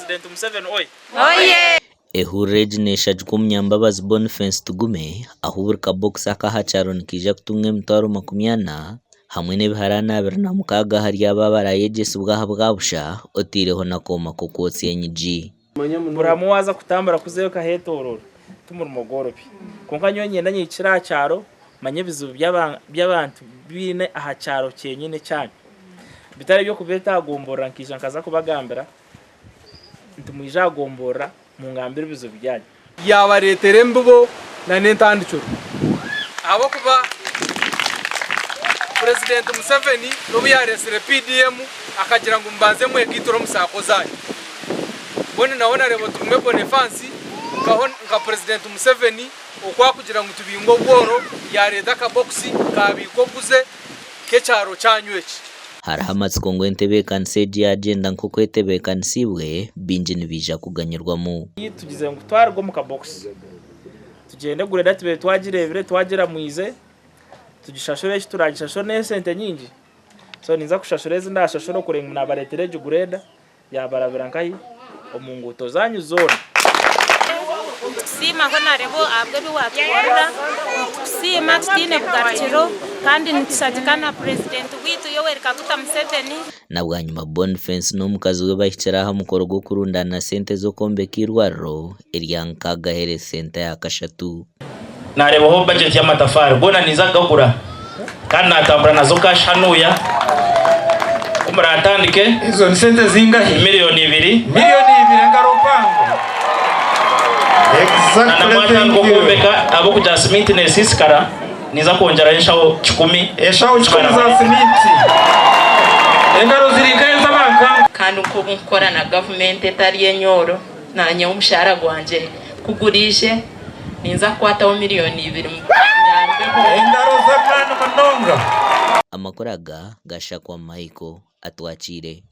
President Museveni oye! Ehururu egi neeshagikwa Omunyambabazi Boniface Tugume ahu buri kabokisi ak'aha kyaro nikaija kutunga emitwaro 40 hamwe n'ebiharaani 26 ahari abo abarayegyesibwe aha bwa busha otaireho n'akooma k'okwotsya enyigi. Buri hamwe waaza kutambura kuzayo okaheetooroora ti murimo gworobi. Kwonka nyowe niinyenda nyihikire aha kyaro manye ebizibu by'abantu biine aha kyaro kyenyine kyanyu. Bitari eby'okubeeta aha gomborora nkaija nkaza kubagambira nti mwije aha gomborora mungambire ebizibu byanyu. Yaabareetera embibo n'entandikiro ahabw'okuba Purezidenti Museveni n'obu yaareetsire PDM akagira ngu mubanze mwegaitire omu saako zaanyu. Mbwenu nawe nareeba Tugume Boniface nka Purezidenti Museveni oku arikugira ngu tubinge obworo yaareeta akabokisi kaabiika oguze k'ekyaro kyanyu eki. Hariho amatsiko ngu entebeekanisa egi yaagyenda nk'oku etebeekanisiibwe, baingi nibaija kuganyirwamu. Tugize ngu twaruga omu kabokisi tugyende gureda tube twagireebire twagiramwize tugishashure eki turagishashure n'esente nyingi so ninza kushashura ezi ndashashure okureeba ngu nabareetera egi gureda Yaabarabira nkahi omu nguuto zaanyu zoona. Nitukusiima Honarebo ahabw'ebi waatukorera. Nitukusiima tutaine bugarukiro kandi nitushagika na Purezidenti waitu Yoweri Kaguta Museveni. Na bwanyima Boniface n'omukazi we bahikire aha mukoro gw'okurundaana sente z'okwombeka eirwariro erya Nkaaga Health Centre ya kashatu. Naareebaho bajeti y'amatafaari goona ninza kugagura kandi naatambura nazo cash hanuuya ku muraatandike. Ezo ni sente zingahi? Miriyoni ibiri. Miriyoni ibiri engaro mpango. Na na mwatandika okwombeka ahabw'okugira siminti neesiisikara ninza kwongyeraho enshaho kikumi. Enshaho kikumi za siminti. Engaro ziri nkahi ez'abankanka? Kandi nk'obu nkukora na gavumenti etari enyooro, naanye omushaara gwangye ku guriije, Ninza kukwataho miriyoni ibiri nyambeho. Engaro z'amaani munonga. Amakuru aga Gashakwa Michael atwakiire.